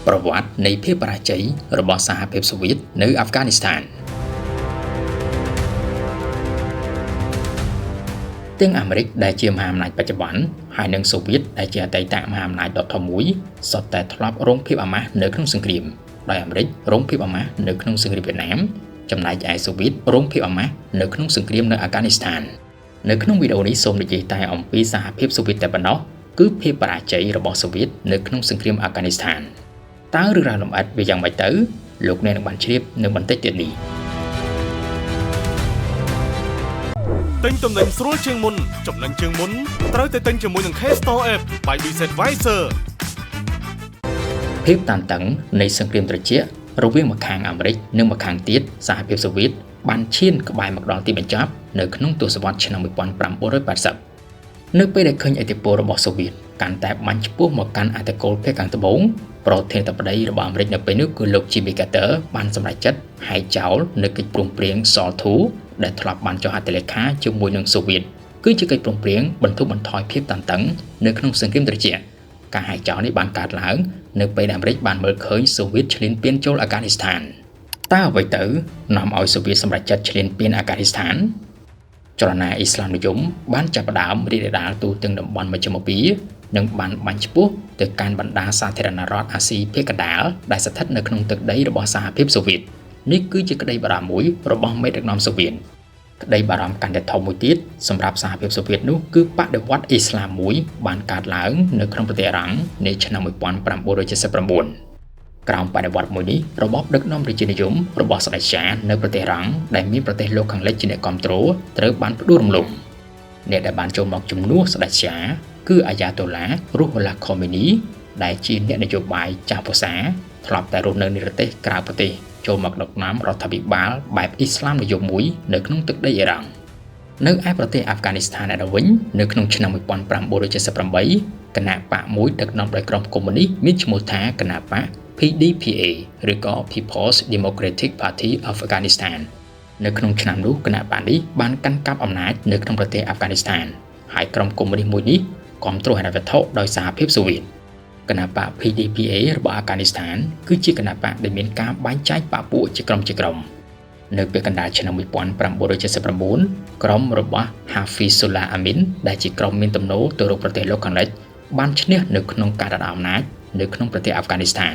ប្រវត្តិនៃភាពបរាជ័យរបស់សហភាពសូវៀតនៅអាហ្វហ្គានីស្ថានទាំងអាមេរិកដែលជាមហាអំណាចបច្ចុប្បន្នហើយនិងសូវៀតដែលជាអតីតមហាអំណាចដ៏ធំមួយសុទ្ធតែធ្លាប់រងភាពអាម៉ាស់នៅក្នុងសង្គ្រាមដោយអាមេរិករងភាពអាម៉ាស់នៅក្នុងសង្គ្រាមវៀតណាមចំណែកឯសូវៀតរងភាពអាម៉ាស់នៅក្នុងសង្គ្រាមនៅអាហ្វហ្គានីស្ថាននៅក្នុងវីដេអូនេះសូមនិយាយតែអំពីសហភាពសូវៀតតែប៉ុណ្ណោះគឺភាពបរាជ័យរបស់សូវៀតនៅក្នុងសង្គ្រាមអាហ្វហ្គានីស្ថានតើរឿងរ៉ាវលម្អិតវាយ៉ាងម៉េចទៅលោកអ្នកនឹងបានជ្រាបនៅបន្តិចទៀតនេះទិញទំនិញស្រួលជាងមុនចំណេញជាងមុនត្រូវតែទិញជាមួយនឹង K Store App by BZ Advisor ភាពតានតឹងនៃសង្គ្រាមត្រជាក់រវាងម្ខាងអាមេរិកនិងម្ខាងទៀតសហភាពសូវៀតបានឈានក្បែរមកដល់ទីបញ្ចប់នៅក្នុងទសវត្សរ៍ឆ្នាំ1980នៅពេលដែលឃើញឥទ្ធិពលរបស់សូវៀតកាន់តែបាញ់ឆ្ពោះមកកាន់អត្តកូលភាគខាងត្បូងប្រធានាធិបតីរបស់អាមេរិកនៅពេលនោះគឺលោក Jimmy Carter បានសម្រេចចិត្តហែកចោលនៅកិច្ចព្រមព្រៀង SALT II ដែលធ្លាប់បានចុះហត្ថលេខាជាមួយនឹងសូវៀតគឺជាកិច្ចព្រមព្រៀងបន្ធូរបន្ថយភាពតានតឹងនៅក្នុងសង្គ្រាមត្រជាក់ការហែកចោលនេះបានកើតឡើងនៅពេលដែលអាមេរិកបានមើលឃើញសូវៀតឈ្លានពានចូលអាហ្វហ្គានីស្ថានតើអ្វីទៅនាំឲ្យសូវៀតសម្រេចចិត្តឈ្លានពានអាហ្វហ្គានីស្ថានចលនាអ៊ីស្លាមនិយមបានចាប់ផ្ដើមរីករាលដាលទូទាំងតំបន់មជ្ឈមពានិងបានបាញ់ឆ្ពោះទៅកាន់បណ្ដាសាធារណរដ្ឋអាស៊ីភាគកណ្ដាលដែលស្ថិតនៅក្នុងទឹកដីរបស់សហភាពសូវៀតនេះគឺជាក្តីបារម្ភមួយរបស់មេដឹកនាំសូវៀតក្តីបារម្ភកាន់តែធំមួយទៀតសម្រាប់សហភាពសូវៀតនោះគឺបដិវត្តន៍អ៊ីស្លាមមួយបានកើតឡើងនៅក្នុងប្រទេសអ៊ីរ៉ង់នៅឆ្នាំ1979ក្រោមបដិវត្តន៍មួយនេះរបបដឹកនាំប្រជានិយមរបស់ស្ដេចចានៅប្រទេសអ៊ីរ៉ង់ដែលមានប្រទេសលោកខាងលិចជាអ្នកគ្រប់គ្រងត្រូវបានផ្ដួលរំលំអ្នកដែលបានចូលមកជំនួសស្ដេចចាគឺអាយ៉ាតូឡារូហូឡាខូមេនីដែលជាអ្នកនយោបាយចាស់វស្សាធ្លាប់តែរស់នៅនិរទេសក្រៅប្រទេសចូលមកដឹកនាំរដ្ឋាភិបាលបែបអ៊ីស្លាមនិយមមួយនៅក្នុងទឹកដីអ៊ីរ៉ង់នៅឯប្រទេសអាហ្វហ្គានីស្ថានឯណោះវិញនៅក្នុងឆ្នាំ1978គណបក្សមួយដឹកនាំដោយក្រុមកុម្មុយនីសមានឈ្មោះថាគណបក្ស PDPA ឬក៏ People's Democratic Party of Afghanistan នៅក្នុងឆ្នាំនោះគណបក្សនេះបានកាន់កាប់អំណាចនៅក្នុងប្រទេសអាហ្វហ្គានីស្ថានហើយក្រុមកុម្មុយនីសមួយនេះគាំទ្រហិរញ្ញវត្ថុដោយសហភាពសូវៀតគណបក្ស PDPA របស់អាហ្វហ្គានីស្ថានគឺជាគណបក្សដែលមានការបែងចែកបក្សពួកជាក្រុមៗនៅពេលកណ្ដាលឆ្នាំ1979ក្រុមរបស់ Hafizullah Amin ដែលជាក្រុមមានទំនោរទៅរកប្រទេសលោកខាងលិចបានឈ្នះនៅក្នុងការដណ្ដើមអំណាចនៅក្នុងប្រទេសអាហ្វហ្គានីស្ថាន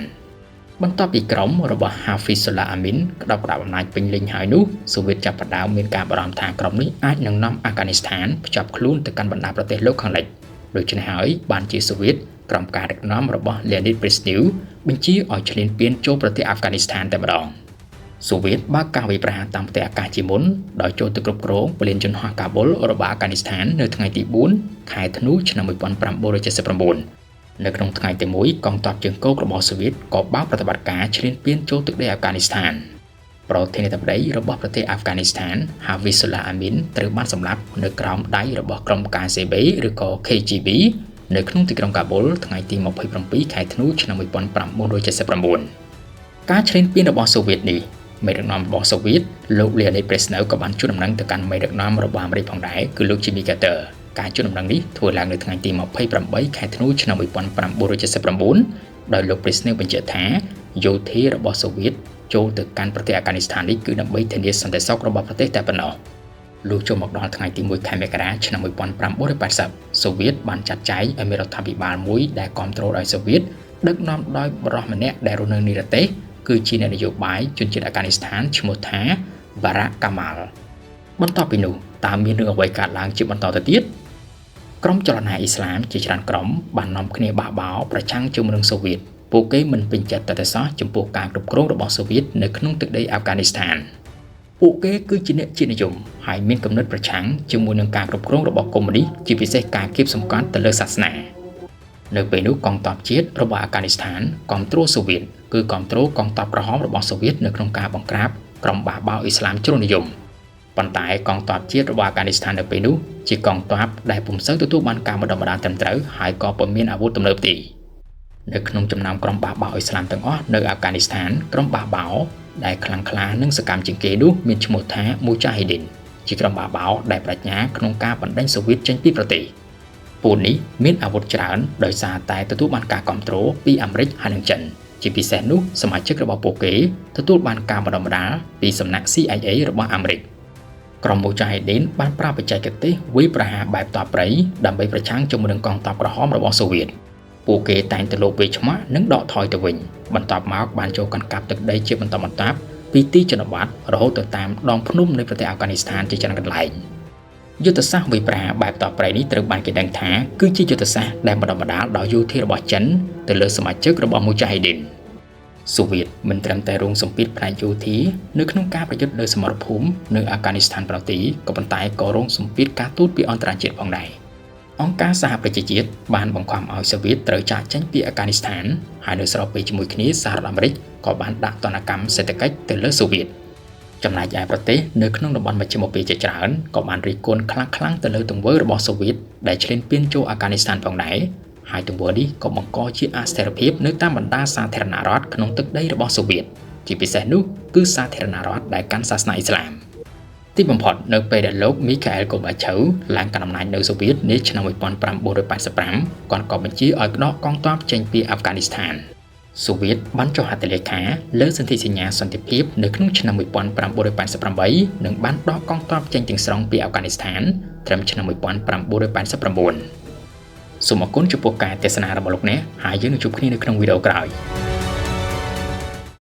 បន្ទាប់ពីក្រុមរបស់ Hafizullah Amin ក្តោបក្តាប់អំណាចពេញលេញហើយនោះសូវៀតចាប់ផ្ដើមមានការបារម្ភថាក្រុមនេះអាចនឹងនាំអាហ្វហ្គានីស្ថានភ្ជាប់ខ្លួនទៅកាន់បណ្ដាប្រទេសលោកខាងលិចដូច្នេះហើយបានជាសូវៀតក្រោមការដឹកនាំរបស់ Leonid Brezhnev បញ្ជាឲ្យឈ្លានពានចូលប្រទេសអាហ្វហ្គានីស្ថានតែម្ដងសូវៀតបើកការវាយប្រហារតាមផ្ទៃអាកាសជាមុនដោយចូលទៅគ្រប់គ្រងព្រលានយន្តហោះកាប៊ុលរបស់អាហ្វហ្គានីស្ថាននៅថ្ងៃទី4ខែធ្នូឆ្នាំ1979នៅក្នុងថ្ងៃទី1កងទ័ពជើងគោករបស់សូវៀតក៏បើកប្រតិបត្តិការឈ្លានពានចូលទឹកដីអាហ្វហ្គានីស្ថានប្រធានាធិបតីរបស់ប្រទេសអាហ្វហ្គានីស្ថាន Hafizullah Amin ត្រូវបានសម្លាប់នៅក្រោមដៃរបស់ក្រុម KCB ឬក៏ KGB នៅក្នុងទីក្រុងកាប៊ុលថ្ងៃទី27ខែធ្នូឆ្នាំ1979ការឈ្លានពានរបស់សូវៀតនេះមេដឹកនាំរបស់សូវៀតលោក Leonid Brezhnev ក៏បានជូនដំណឹងទៅកាន់មេដឹកនាំរបស់អាមេរិកផងដែរគឺលោក Jimmy Carter ការជូនដំណឹងនេះធ្វើឡើងនៅថ្ងៃទី28ខែធ្នូឆ្នាំ1979ដោយលោក Brezhnev បញ្ជាក់ថាយោធារបស់សូវៀតចូលទៅកាន់ប្រទេសអាហ្វហ្គានីស្ថាននេះគឺដើម្បីធានាសន្តិសុខរបស់ប្រទេសតែប៉ុណ្ណោះលុះចូលមកដល់ថ្ងៃទី1ខែមករាឆ្នាំ1980សូវៀតបានចាត់ចែងឲ្យមានរដ្ឋាភិបាលមួយដែលគ្រប់គ្រងដោយសូវៀតដឹកនាំដោយបុរសម្នាក់ដែលរស់នៅនិរទេសគឺជាអ្នកនយោបាយជនជាតិអាហ្វហ្គានីស្ថានឈ្មោះថាបារ៉ាកាម៉ាល់បន្ទាប់ពីនោះតើមានរឿងអ្វីកើតឡើងជាបន្តទៅទៀតក្រុមចលនាអ៊ីស្លាមជាច្រើនក្រុមបាននាំគ្នាបះបោរប្រឆាំងជាមួយនឹងសូវៀតពួកគេមិនពេញចិត្តតែសោះចំពោះការគ្រប់គ្រងរបស់សូវៀតនៅក្នុងទឹកដីអាហ្វហ្គានីស្ថានពួកគេគឺជាអ្នកជាតិនិយមហើយមានគំនិតប្រឆាំងជាមួយនឹងការគ្រប់គ្រងរបស់កុម្មុយនីសជាពិសេសការគៀបសង្កត់ទៅលើសាសនានៅពេលនោះកងទ័ពជាតិរបស់អាហ្វហ្គានីស្ថានគាំទ្រសូវៀតគឺគាំទ្រកងទ័ពក្រហមរបស់សូវៀតនៅក្នុងការបង្ក្រាបក្រុមបះបោរអ៊ីស្លាមជ្រុលនិយមប៉ុន្តែកងទ័ពជាតិរបស់អាហ្វហ្គានីស្ថាននៅពេលនោះជាកងទ័ពដែលពុំសូវទទួលបានការបណ្ដុះបណ្ដាលត្រឹមត្រូវហើយក៏ពុំមានអាវុធទំនើបទេនៅក្នុងចំណោមក្រុមបះបោរអ៊ីស្លាមទាំងអស់នៅអាហ្វហ្គានីស្ថានក្រុមបះបោរដែលខ្លាំងក្លានិងសកម្មជាងគេនោះមានឈ្មោះថាមូចាហ៊ីឌីនជាក្រុមបះបោរដែលប្រាជ្ញាក្នុងការបណ្ដេញសូវៀតចេញពីប្រទេសពួកនេះមានអាវុធច្រើនដោយសារតែទទួលបានការគ្រប់គ្រងពីអាមេរិកហើយនិងចិន ជាពិសេសនោះសមាជិករបស់ពួកគេទទួលបានការបណ្ដុះបណ្ដាលពីសំណាក់ CIA របស់អាមេរិកក្រុមមូចាហេឌីនបានប្រើបច្ចេកទេសវាយប្រហារបែបតបព្រៃដើម្បីប្រឆាំងជាមួយនឹងកងទ័ពក្រហមរបស់សូវៀតពួកគេតែងទៅលបវាយឆ្មាក់និងដកថយទៅវិញបន្ទាប់មកបានចូលកាន់កាប់ទឹកដីជាបន្តបន្ទាប់ពីទីជនបទរហូតទៅតាមដងភ្នំនៃប្រទេសអាហ្វហ្គានីស្ថានជាច្រើនកន្លែងយុទ្ធសាស្ត្រវាយប្រហារបែបតបព្រៃនេះត្រូវបានគេដឹងថាគឺជាយុទ្ធសាស្ត្រដែលបណ្ដុះបណ្ដាលដោយយោធារបស់ចិនទៅលើសមាជិករបស់មូចាហេឌីនសូវៀតមិនត្រឹមតែរងសម្ពាធផ្នែកយោធានៅក្នុងការប្រយុទ្ធលើសមរភូមិនៅអាហ្វហ្គានីស្ថានប៉ុណ្ណោះទេក៏ប៉ុន្តែក៏រងសម្ពាធការទូតពីអន្តរជាតិផងដែរអង្គការសហប្រជាជាតិបានបង្ខំឲ្យសូវៀតត្រូវចាកចេញពីអាហ្វហ្គានីស្ថានហើយនៅស្របពេលជាមួយគ្នាសហរដ្ឋអាមេរិកក៏បានដាក់ទណ្ឌកម្មសេដ្ឋកិច្ចទៅលើសូវៀតចំណែកឯប្រទេសនៅក្នុងតំបន់មជ្ឈិមបូព៌ាជាច្រើនក៏បានរិះគន់ខ្លាំងៗទៅលើទង្វើរបស់សូវៀតដែលឈ្លានពានចូលអាហ្វហ្គានីស្ថានផងដែរហើយទង្វើនេះក៏បង្កជាអស្ថិរភាពនៅតាមបណ្ដាសាធារណរដ្ឋក្នុងទឹកដីរបស់សូវៀតជាពិសេសនោះគឺសាធារណរដ្ឋដែលកាន់សាសនាអ៊ីស្លាមទីបំផុតនៅពេលដែលលោកមីខាអែលកូបាឆូវឡើងកាន់អំណាចនៅសូវៀតនាឆ្នាំ1985គាត់ក៏បញ្ជាឲ្យដកកងទ័ពចេញពីអាហ្វហ្គានីស្ថានសូវៀតបានចុះហត្ថលេខាលើសន្ធិសញ្ញាសន្តិភាពនៅក្នុងឆ្នាំ1988និងបានដកកងទ័ពចេញទាំងស្រុងពីអាហ្វហ្គានីស្ថានត្រឹមឆ្នាំ1989សូមអរគុណចំពោះការទស្សនារបស់លោកអ្នកហើយយើងនឹងជួបគ្នានៅក្នុងវីដេអូក្រោយ។